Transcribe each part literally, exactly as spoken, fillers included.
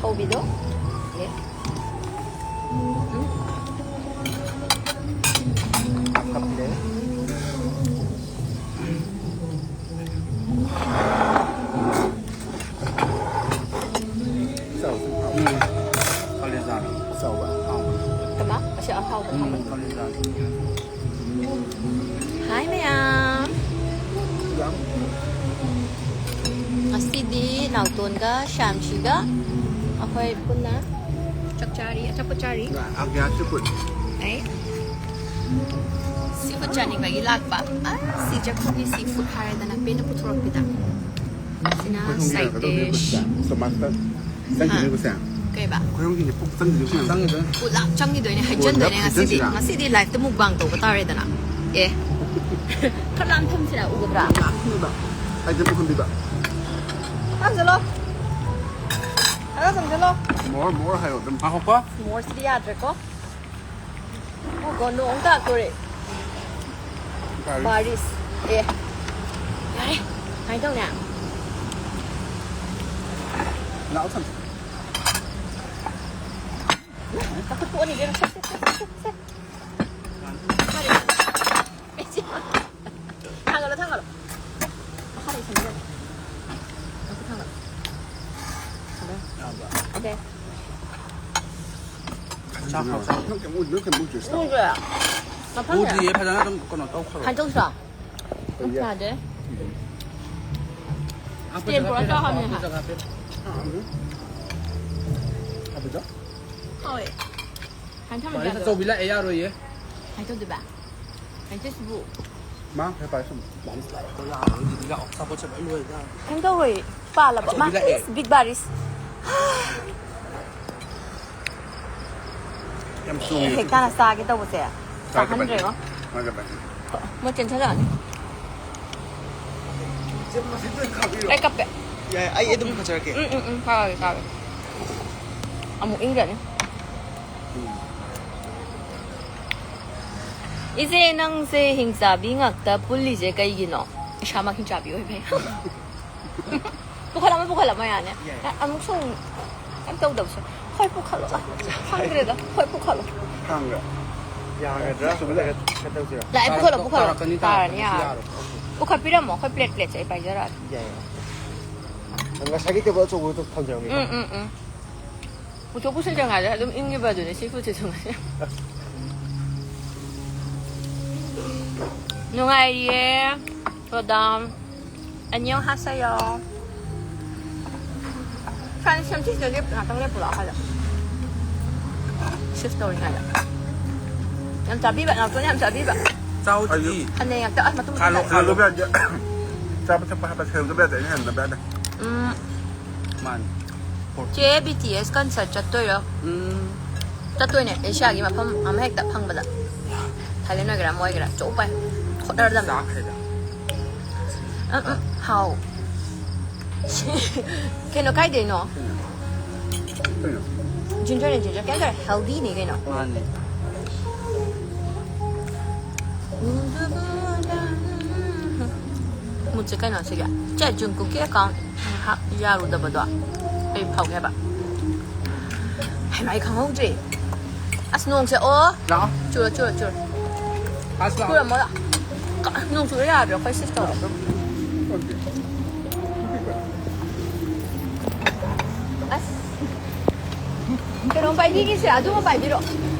ꯍꯧꯕꯤꯗꯣ꯫ ꯑꯦ꯫ ꯎꯝ꯫ ꯍꯥꯞꯀꯞꯄꯤꯔꯦ꯫ ꯆꯥꯎ, ꯆꯥꯎ꯫ ꯎꯝ꯫ ꯀꯂꯦꯖꯥꯗꯣ꯫ ꯆꯥꯎꯕ꯫ ꯍꯥꯎꯕ꯫ ꯀꯃꯥ? ꯑꯁꯤ ꯑꯍꯥꯎꯕ ꯎꯝ, ꯍꯥꯎꯕ꯫ ꯀꯂꯦꯖꯥꯗꯣ꯫ ꯍꯥꯏ ꯃꯌꯥꯝ꯫ ꯉꯁꯤꯗꯤ ꯅꯥꯎꯇꯣꯟꯒ ꯁ꯭ꯌꯥꯝꯁꯤꯒ ꯑꯩꯈꯣꯏ ꯄꯨꯟꯅ ꯆꯥꯛ ꯆꯥꯔꯤ, ꯑꯆꯥꯄꯣꯠ ꯆꯥꯔꯤ꯫ ꯑꯒ꯭ꯌꯥ ꯆꯨꯄꯨꯠ꯫ ꯑꯩ ꯁꯤ ꯐꯨꯗ ꯆꯥꯅꯤꯡꯕꯒꯤ ꯂꯥꯛꯄ꯫ ꯑꯁ, ꯁꯤ ꯆꯥꯛꯈꯨꯝꯒꯤ ꯁꯤ ꯐꯨꯗ ꯍꯥꯏꯔꯗꯅ ꯄꯦꯟꯅ ꯄꯨꯊꯣꯔꯛꯄꯤꯗ꯫ ꯁꯤꯅ ꯑꯩꯈꯣꯏ ꯁꯣꯝꯒꯤꯅ side ꯀꯩꯗꯧꯗꯣꯏꯕ? Dish꯫ ꯁꯤꯗ ꯃꯥꯁꯇꯔ ꯆꯪꯈꯤꯗꯣꯏꯕꯁꯦ꯫ ꯑꯥ꯫ ꯀꯩꯕ? ꯑꯩꯈꯣꯏ ꯁꯣꯝꯒꯤꯅꯦ ꯄꯨꯛ ꯆꯪꯈꯤꯗꯣꯏꯕꯁꯦ꯫ ꯆꯪꯈꯤꯗꯣꯏꯅꯦ꯫ ꯄꯨꯂꯞ ꯆꯪꯈꯤꯗꯣꯏꯅꯦ, ꯍꯩꯖꯟꯗꯣꯏꯅꯦ ꯄꯨꯂꯞ ꯉꯁꯤꯗꯤ꯫ ꯍꯩꯖꯟꯁꯤꯔꯥ? ꯉꯁꯤꯗꯤ live ꯇ mukbang ꯇꯧꯕ ꯇꯥꯔꯦꯗꯅ꯫ ꯑꯦ꯫ ꯈꯔ ꯂꯥꯞꯅ ꯊꯝꯁꯤꯔꯥ, ꯎꯒꯗ꯭ꯔꯥ? ꯂꯥꯞꯅ ꯊꯝꯕꯤꯕ꯫ ꯍꯥꯏꯗꯤ ꯄꯨꯈꯝꯕꯤꯕ꯫ ꯊꯝꯖꯜꯂꯣ꯫ ꯈꯔ ꯆꯪꯁꯤꯜꯂꯣ꯫ More, more ꯍꯥꯏꯌꯣ ꯑꯗꯨꯝ꯫ ꯉꯥꯏꯈꯣꯀꯣ꯫ More ꯁꯤꯗꯤ ꯌꯥꯗ꯭ꯔꯦꯀꯣ꯫ ꯉꯥꯏꯈꯣꯀꯣ, ꯅꯣꯡ ꯑꯃꯨꯛ ꯇꯥꯔꯛꯇꯣꯔꯦ꯫ ꯇꯥꯔꯤ꯫ ꯕꯥꯔꯤꯁ꯫ ꯑꯦ꯫ ꯌꯥꯔꯦ꯫ ꯀꯃꯥꯏꯅ ꯇꯧꯅꯤ? ꯂꯥꯛꯑꯣ ꯊꯝꯁꯤ꯫ ꯆꯥꯎꯈꯠ ꯇꯣꯛꯑꯅꯤ ꯏꯕꯦꯝꯃ꯫ ꯁꯦ, ꯁꯦ, ꯁꯦ, ꯁꯦ, ꯁꯦ꯫ ꯊꯥꯡꯒꯠꯂꯣ, ꯊꯥꯡꯒꯠꯂꯣ꯫ ꯃꯈꯥꯗ ꯏꯁꯤꯡ ꯆꯠꯂꯦ꯫ ꯃꯈꯨꯠ ꯊꯥꯡꯒꯠꯂꯣ꯫ ꯊꯥꯡꯒꯠꯂꯣ꯫ ꯌꯥꯕ꯭ꯔꯥ? Okay꯫ ꯆꯥꯛ ꯍꯥꯎ ꯆꯥꯛ꯫ ꯅꯪ ꯀꯩꯝ ꯎ-, ꯅꯪ ꯀꯩꯝ ꯎꯗ꯭ꯔꯤ ꯁꯤꯗ? ꯎꯗ꯭ꯔꯦ꯫ ꯃꯐꯝꯁꯦ꯫ ꯎꯗ꯭ꯔꯤꯌꯦ, ꯐꯖꯅ ꯑꯗꯨꯝ ꯀꯩꯅꯣ ꯇꯧꯈ꯭ꯔꯣ꯫ ꯀꯃꯥꯏꯅ ꯇꯧꯁꯤꯔꯣ? ꯌꯥꯗꯦ꯫ ꯍꯥꯞꯄ ꯖꯒꯥ ꯄꯦꯟꯅ ꯍꯥꯞꯄꯣ, ꯍꯥꯞꯄ ꯖꯒꯥ ꯄꯦꯟꯅ꯫ ꯑꯥ, ꯎꯝ꯫ ꯍꯥꯞꯄꯤꯗꯣ? ꯍꯣꯏ꯫ ꯍꯥꯟ ꯊꯝꯃꯒꯦ ꯃꯥꯅꯦ, ꯑꯗꯣ꯫ ꯑꯆꯧꯕꯤ ꯂꯥꯛꯑꯦ, ꯌꯥꯔꯣꯏꯌꯦ꯫ ꯀꯃꯥꯏꯅ ꯇꯧꯗꯣꯏꯕ? ꯀꯃꯥꯏꯅ ꯇꯧꯁꯤꯕꯨ? ꯃꯥ ꯉꯁꯥꯏ ꯄꯥꯏꯔꯛꯑꯝꯕ꯫ ꯂꯥꯛꯑꯦ, ꯂꯥꯛꯑꯦ, ꯌꯥꯔꯣꯏ, ꯑꯗꯨꯗꯤ ꯂꯥꯛꯑꯣ, ꯑꯆꯥꯄꯣꯠ ꯆꯠꯂ ꯂꯣꯏꯔꯦ, ꯌꯥꯔꯣꯏ꯫ ꯀꯩꯝ ꯇꯧꯔꯣꯏ, ꯄꯥꯜꯂꯕ꯫ ꯑꯆꯧꯕꯤ ꯃꯥ, ꯂꯥꯛꯑꯦ꯫ Yes, big ꯕꯥꯔꯤꯁ꯫ ꯌꯥꯝ ꯆꯣꯡꯉꯦ꯫ ꯍꯦꯛ ꯇꯥꯅ ꯆꯥꯒꯦ ꯇꯧꯕꯁꯦ꯫ ꯆꯥꯒꯦ ꯆꯥꯍꯟꯗ꯭ꯔꯦꯀꯣ꯫ ꯄꯥꯏ꯫ ꯆꯥꯒꯦ ꯄꯥꯏ꯫ ꯃꯣꯏ ꯆꯦꯟꯊꯔꯛꯑꯅꯤ꯫ ꯏꯆꯦ, ꯃꯊꯛꯇ ꯈꯥꯛꯄꯤꯔꯣ꯫ ꯑꯩ ꯀꯞꯄꯦ꯫ ꯌꯥꯏ, ꯑꯩ ꯑꯗꯨꯝ ꯈꯠꯆꯔꯛꯀꯦ꯫ ꯎꯝ, ꯎꯝ, ꯎꯝ, ꯐꯥꯔꯒꯦ, ꯐꯥꯔꯒꯦ꯫ ꯑꯃꯨꯛ ꯏꯪꯈ꯭ꯔꯅꯤ꯫ ꯎꯝ꯫ ꯏꯆꯦ, ꯅꯪꯁꯦ ꯍꯤꯡꯆꯥꯕꯤ ꯉꯥꯛꯇ ꯄꯨꯜꯂꯤꯁꯦ ꯀꯩꯒꯤꯅꯣ? ꯏꯁꯥꯃꯛ ꯍꯤꯡꯆꯥꯕꯤ ꯑꯣꯏꯕꯩ꯫ ꯄꯨꯈꯠꯂꯝꯃꯣ, ꯄꯨꯈꯠꯂꯝꯃꯣ, ꯌꯥꯅꯤ꯫ ꯌꯥꯏ꯫ ꯑꯃꯨꯛ ꯁꯨꯝ ꯀꯩꯝ ꯇꯧꯗꯕꯁꯦ꯫ ꯍꯣꯏ, ꯄꯨꯈꯠꯂꯣ꯫ ꯈꯪꯗ꯭ꯔꯦꯗ꯫ ꯍꯣꯏ, ꯄꯨꯈꯠꯂꯣ꯫ ꯈꯪꯗ꯭ꯔꯦ꯫ ꯌꯥꯔꯒꯗ꯭ꯔꯥ? ꯆꯨꯝꯃꯜꯂꯦ꯫ ꯀꯩꯅꯣ ꯇꯧꯁꯤꯔꯣ? ꯂꯥꯛꯑꯦ, ꯄꯨꯈꯠꯂꯣ, ꯄꯨꯈꯠꯂꯣ꯫ ꯇꯥꯔꯛꯀꯅꯤ, ꯇꯥꯔꯅꯤ, ꯇꯥꯔꯛꯀꯅꯤ, ꯌꯥꯔꯣꯏ꯫ ꯌꯥꯔꯣꯏ꯫ ꯄꯨꯈꯠꯄꯤꯔꯝꯃꯣ꯫ ꯑꯩꯈꯣꯏ ꯄ꯭ꯂꯦꯠ, ꯄ꯭ꯂꯦꯠꯁꯦ ꯑꯩ ꯄꯥꯏꯖꯔꯛꯑꯒꯦ꯫ ꯌꯥꯏ, ꯌꯥꯏ꯫ ꯉꯁꯥꯏꯒꯤ ꯇꯦꯕꯜ ꯑꯆꯧꯕꯗꯣ ꯊꯝꯖꯔꯝꯒꯦꯀꯣ꯫ ꯎꯝ, ꯎꯝ, ꯎꯝ꯫ ꯄꯨꯊꯣꯛ ꯄꯨꯁꯤꯟ ꯆꯪꯉꯥꯏꯗ ꯑꯗꯨꯝ ꯏꯪꯉꯤꯕ ꯑꯗꯨꯅꯦ ꯁꯤ ꯐꯨꯗꯁꯦ ꯊꯨꯡꯉꯥꯏ꯫ ꯅꯨꯡꯉꯥꯏꯔꯤꯌꯦ꯫ ꯃꯦꯗꯥꯝ꯫ ꯑꯅꯤꯌꯣ ꯍꯥꯁꯌꯣ꯫ ꯐ꯭ꯔꯥꯟꯁ ꯌꯥꯝ ꯊꯤꯅ ꯂꯦꯞ-, ꯉꯥꯛꯇꯪ ꯂꯦꯞꯄꯨ ꯂꯥꯛꯑꯣ ꯍꯥꯏꯕ꯫ ꯁꯤꯐ ꯇꯧꯔꯤꯉꯩꯗ꯫ ꯌꯥꯝ ꯆꯥꯕꯤꯕ, ꯉꯥꯛꯇꯪ ꯌꯥꯝ ꯆꯥꯕꯤꯕ꯫ ꯆꯥꯎꯗꯤ꯫ ꯐꯅꯦꯛ ꯉꯥꯛꯇ-, ꯑꯁ, ꯃꯇꯨꯝ ꯈꯥꯂꯣ, ꯈꯥꯂꯣ꯫ ꯈꯥꯂꯣ ꯌꯥꯗꯦ꯫ ꯆꯥꯕ ꯊꯛꯄ ꯍꯥꯏꯕ ꯁꯦꯝꯗꯕ ꯌꯥꯗꯦ, ꯑꯩꯅ ꯍꯦꯟꯗꯕ ꯌꯥꯗꯦ꯫ ꯎꯝ꯫ ꯃꯥꯅꯤ꯫ ꯆꯦ, ꯕꯤ ꯇꯤ ꯑꯦꯁ ꯀꯟꯁꯔꯠ ꯆꯠꯇꯣꯏꯔꯣ? ꯎꯝ꯫ ꯆꯠꯇꯣꯏꯅꯦ, ꯑꯦꯁꯤꯌꯥꯒꯤ ꯃꯐꯝ ꯑꯃ ꯍꯦꯛꯇ ꯐꯪꯕꯗ꯫ ꯊꯥꯏꯂꯦꯟ ꯑꯣꯏꯒꯦꯔꯥ, ꯑꯃ ꯑꯣꯏꯒꯦꯔꯥ, ꯆꯧ ꯄꯥꯏ꯫ ꯍꯣꯠꯅꯔꯗꯝꯅꯦ꯫ ꯆꯥꯈ꯭ꯔꯦꯗ꯫ ꯑ, ꯑ, ꯍꯥꯎ꯫ ꯀꯩꯅꯣ, ꯀꯥꯏꯗꯩꯅꯣ? ꯀꯩꯅꯣ? ꯖꯤꯟꯖꯔꯅꯦ, ꯖꯤꯟꯖꯔ꯫ ꯀꯩꯝ ꯇꯧꯔꯣꯏ, ꯍꯦꯜꯗꯤꯅꯦ ꯀꯩꯅꯣ꯫ ꯃꯥꯅꯦ꯫ ꯃꯨꯠꯁꯦ ꯀꯩꯅꯣ ꯁꯤꯒꯤ? ꯆꯦ, ꯖꯨꯡꯀꯨꯛꯀꯤ ꯑꯦꯀꯥꯎꯟ ꯍꯥꯞ ꯌꯥꯔꯨꯗꯕꯗꯣ ꯑꯩ ꯐꯥꯎꯒꯦ ꯍꯥꯏꯕ꯫ ꯍꯩꯃꯥ, ꯑꯩ ꯈꯪꯍꯧꯗ꯭ꯔꯦ꯫ ꯑꯁ, ꯅꯣꯡꯁꯦ, ꯑꯣ! ꯂꯥꯛꯑꯣ꯫ ꯆꯨꯔꯣ, ꯆꯨꯔꯣ, ꯆꯨꯔꯣ꯫ ꯑꯁ, ꯂꯥꯛꯑꯣ꯫ ꯆꯨꯔꯝꯃꯣ, ꯂꯥꯛꯑꯣ꯫ ꯀ-, ꯅꯣꯡ ꯆꯨꯔ ꯌꯥꯗ꯭ꯔꯣ? ꯑꯩꯈꯣꯏ ꯁꯤꯁ ꯇꯧꯔꯣ꯫ ꯑꯁ꯫ ꯀꯩꯅꯣꯝ ꯄꯥꯏꯕꯤꯒꯦꯁꯦ, ꯑꯗꯨꯃ ꯄꯥꯏꯕꯤꯔꯣ꯫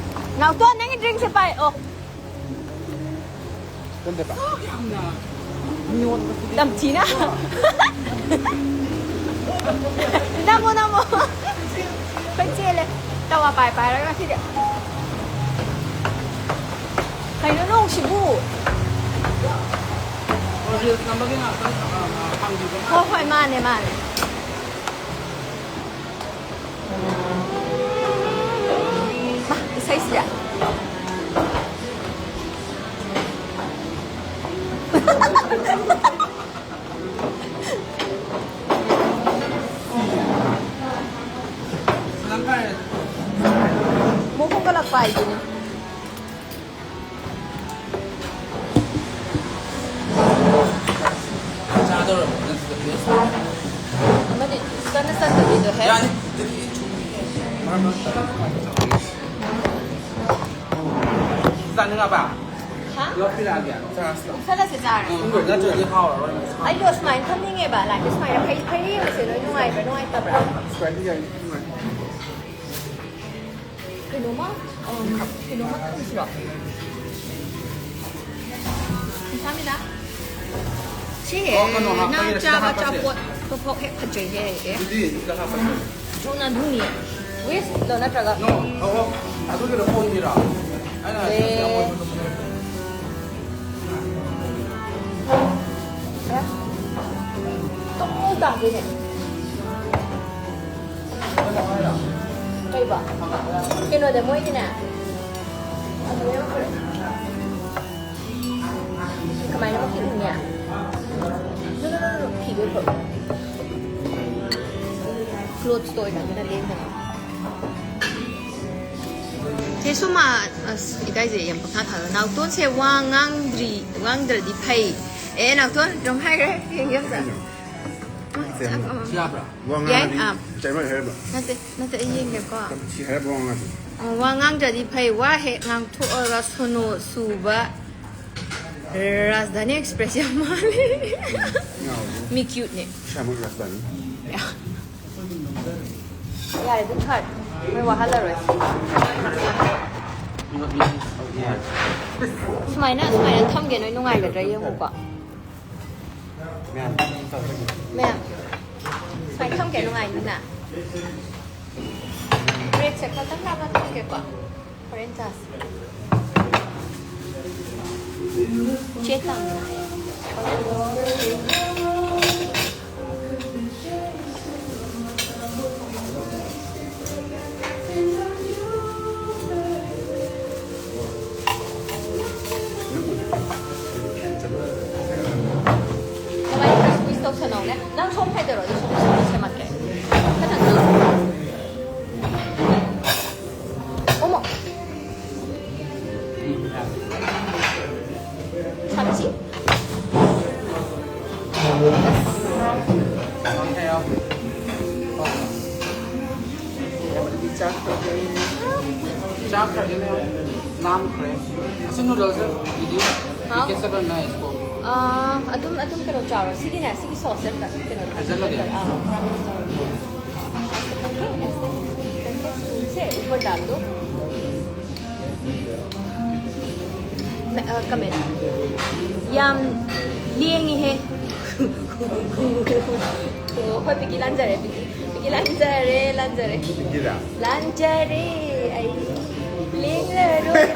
ꯅꯥꯎꯇꯣꯟ, ꯅꯪꯒꯤ ꯗ꯭ꯔꯤꯡꯁꯦ ꯄꯥꯏ-, ꯑꯣ꯫ ꯌꯥꯝ ꯊꯤꯅ꯫ ꯅꯝꯃꯣ, ꯅꯝꯃꯣ꯫ ꯑꯩꯈꯣꯏ ꯆꯦꯜꯂꯦ꯫ ꯇꯋꯥ ꯄꯥꯏ ꯄꯥꯏꯔꯒ ꯉꯁꯤꯗꯤ꯫ ꯀꯩꯅꯣ ꯅꯣꯡꯁꯤꯕꯨ? ꯔꯤꯜꯁ ꯅꯝꯕꯒꯤ ꯉꯥꯛꯇꯪ, ꯑ, ꯑ, ꯍꯥꯡꯕꯤꯕ ꯃꯥꯜꯂꯦ꯫ ꯍꯣꯏ, ꯍꯣꯏ, ꯃꯥꯅꯦ, ꯃꯥꯅꯦ꯫ ꯃꯥ, ꯏꯁꯩꯁꯤꯗ꯫ ꯃꯈꯣꯡ ꯀꯜꯂꯛꯄ ꯍꯥꯏꯗꯨꯅꯤ꯫ ꯆꯥꯗꯧꯔꯕ ꯅꯠꯇ꯭ꯔꯒ ꯄꯦꯁ? ꯑꯃꯗꯤ ꯀꯟꯅ ꯆꯠꯇꯕꯤꯗꯣ ꯍꯦꯛ꯫ ꯌꯥꯅꯤ꯫ ꯑꯗꯨꯗꯤ ꯁꯨꯝ ꯆꯥꯅꯤꯡꯉꯕ? ꯍꯥ? ꯌꯣꯠꯄꯤꯔꯛꯑꯒꯦ꯫ ꯆꯥꯔꯁꯤ ꯂꯥꯎ꯫ ꯆꯠꯂꯁꯦ, ꯆꯥꯔꯁꯦ꯫ ꯎꯝ, ꯅꯠꯇ꯭ꯔꯗꯤ ꯍꯥꯎꯔꯔꯣꯏ꯫ ꯑꯩꯗꯣ ꯁꯨꯃꯥꯏꯅ ꯊꯝꯅꯤꯡꯉꯦꯕ, ꯂꯥꯏꯛꯇ ꯁꯨꯃꯥꯏꯅ ꯐꯩ-, ꯐꯩ ꯌꯦꯡꯉꯨꯁꯦ, ꯂꯣꯏ ꯅꯨꯡꯉꯥꯏꯕ꯭ꯔꯥ ꯅꯨꯡꯉꯥꯏꯇꯕ꯭ꯔꯥ? ꯁꯨꯃꯥꯏꯅ ꯌꯥꯏ, ꯅꯨꯡꯉꯥꯏ꯫ ꯀꯩꯅꯣꯝꯃ, ꯎꯝ, ꯀꯩꯅꯣꯝꯃ ꯊꯝꯁꯤꯔꯣ? ꯁꯤꯁꯦ ꯑꯣ, ꯀꯩꯅꯣ ꯍꯥꯞꯄꯒꯤ ꯅꯪ ꯁꯤꯗ ꯆꯥꯕ ꯍꯥꯞꯄꯁꯦ꯫ ꯑꯆꯥꯄꯣꯠꯇꯣ ꯐꯥꯎ ꯍꯦꯛ ꯐꯖꯩ ꯍꯥꯏꯔꯛꯑꯦ꯫ ꯑꯗꯨꯗꯤ ꯁꯤꯗ ꯍꯥꯞꯄꯁꯦ꯫ ꯖꯣꯅꯥ ꯙꯨꯅꯤ꯫ ꯋꯦꯁꯂꯣ ꯅꯠꯇ꯭ꯔꯒ? ꯅꯣ, ꯑꯣ, ꯑꯣ꯫ ꯑꯗꯨꯒꯤꯗꯣ ꯐꯣꯟꯒꯤꯔꯣ? ꯑꯩꯅ ꯍꯥꯏꯁꯦ ꯑꯦ꯫ ꯑꯃꯣꯠꯄꯗꯣ꯫ ꯑꯦ? ꯇꯣꯛ ꯇꯥꯗꯣꯏꯅꯦ꯫ ꯀꯩꯕ? ꯀꯩꯅꯣꯗ ꯃꯣꯏꯒꯤꯅꯦ꯫ ꯀꯃꯥꯏꯅ ꯃꯈꯨꯠ ꯎꯅꯤ? No, no, no, no, no. ꯐꯤꯗꯣ ꯄꯨꯔꯛꯑꯣ꯫ Clothes ꯇꯣ ꯑꯣꯏꯅ ꯑꯗꯨꯅ ꯂꯦꯡꯗꯅ꯫ ꯆꯦ ꯁꯣꯃꯥ, ꯑꯁ, ꯏꯀꯥꯏꯖꯩ, ꯌꯥꯝ ꯄꯪꯊꯥ ꯊꯥꯗ꯫ ꯅꯥꯎꯇꯣꯟꯁꯦ ꯋꯥ ꯉꯥꯡꯗ꯭ꯔꯤ, ꯉꯥꯡꯗ꯭ꯔꯗꯤ ꯐꯩ꯫ ꯑꯦ, ꯅꯥꯎꯇꯣꯟ, ꯑꯗꯨꯝ ꯍꯥꯏꯈ꯭ꯔꯦ꯫ ꯌꯦꯡꯒꯦ ꯑꯝꯇ꯫ ꯀꯩꯅꯣ? ꯁꯤ ꯌꯥꯕ꯭ꯔꯥ? ꯋꯥ ꯌꯥꯏ, ꯉꯥꯡꯉꯗꯤ ꯑꯥ꯫ ꯆꯩꯃꯟ ꯍꯥꯏꯔꯕ? ꯅꯠꯇꯦ, ꯅꯠꯇꯦ, ꯑꯩ ꯌꯦꯡꯒꯦꯀꯣ꯫ ꯁꯤ ꯍꯥꯏꯔꯕ ꯋꯥ ꯉꯥꯡꯉꯗꯤ? ꯑꯣ, ꯋꯥ ꯉꯥꯡꯗ꯭ꯔꯗꯤ ꯐꯩ, ꯋꯥ ꯍꯦꯛ ꯉꯥꯡꯊꯣꯛꯑꯒ ꯁꯣꯅꯣ ꯁꯨꯕ ꯔꯥꯖꯙꯥꯅꯤ ꯑꯦꯛꯁꯄ꯭ꯔꯦꯁ ꯌꯥꯝ ꯃꯥꯜꯂꯦ꯫ ꯉꯥꯎꯔꯦ꯫ ꯃꯤ cute ꯅꯦ꯫ ꯏꯁꯥꯃꯛ ꯔꯥꯖꯙꯥꯅꯤ꯫ ꯌꯥꯔꯦ, ꯑꯗꯨꯝ ꯐꯔꯦ꯫ ꯃꯣꯏ ꯋꯥꯍꯜꯂꯔꯣꯏ꯫ ꯁꯨꯃꯥꯏꯅ, ꯁꯨꯃꯥꯏꯅ ꯊꯝꯒꯦ, ꯅꯣꯏ ꯅꯨꯡꯉꯥꯏꯒꯗ꯭ꯔꯥ ꯌꯦꯡꯉꯨꯀꯣ꯫ ꯃꯌꯥꯝ ꯇꯧꯔꯒꯦ꯫ ꯃꯌꯥꯝ, ꯁꯨꯃꯥꯏꯅ ꯊꯝꯒꯦ, ꯅꯨꯡꯉꯥꯏꯅꯤꯅ꯫ Break ꯁꯦ ꯈꯛꯇꯪ ꯂꯥꯞꯅ ꯊꯝꯒꯦꯀꯣ꯫ ꯍꯣꯔꯦꯟ ꯆꯥꯁꯤ꯫ ꯆꯦ ꯇꯥꯡꯅ꯫ ꯅꯕꯥꯅꯤ ꯈꯔ squeeze ꯇꯧꯁꯟꯅꯧꯅꯦ꯫ ꯅꯪ ꯁꯣꯝ ꯍꯥꯏꯗꯔꯣ, ꯑꯗꯨ ꯁꯣꯝ squeeze ꯁꯦꯝꯃꯛꯀꯦ꯫ ꯈꯇꯪ ꯅꯪ꯫ ꯑꯣꯃꯣ꯫ ꯁꯥꯕꯤꯁꯤ꯫ ꯌꯥꯝꯅꯗꯤ ꯆꯥ ꯆꯥꯈ꯭ꯔꯒꯦ ꯃꯌꯥꯝ, ꯂꯥꯝꯈ꯭ꯔꯦ꯫ ꯑꯁꯤ ꯅꯨꯗꯜꯁꯦ ꯏꯗꯤ ꯍꯥꯎ꯫ ꯄꯤꯀꯦꯠ ꯁꯕꯦꯟ ꯅꯥꯏꯁꯀꯣ꯫ ꯑꯥ, ꯑꯗꯨꯝ, ꯑꯗꯨꯝ ꯀꯩꯅꯣ ꯆꯥꯔꯣ꯫ ꯁꯤꯒꯤꯅꯦ, ꯁꯤꯒꯤ ꯁꯣꯁꯁꯦ ꯑꯝꯇ ꯀꯩꯅꯣ ꯍꯥꯏꯖꯜꯂꯒꯦ꯫ ꯑꯥ, ꯁꯦ, ꯎꯕꯔ ꯗꯥꯜꯗꯣ꯫ ꯃ-, ꯑ, ꯀꯃꯦꯟ꯫ ꯌꯥꯝ ꯂꯦꯡꯉꯤꯍꯦ꯫ ꯑꯣ, ꯑꯩꯈꯣꯏ ꯄꯤꯀꯤ ꯂꯥꯟꯖꯔꯦ, ꯄꯤꯀꯤ꯫ ꯄꯤꯀꯤ ꯂꯥꯟꯖꯔꯦ, ꯂꯥꯟꯖꯔꯦ꯫ ꯄꯤꯀꯤꯔꯥ? ꯂꯥꯟꯖꯔꯦ ꯑꯩ꯫ ꯂꯦꯡꯂꯔꯣꯏ꯫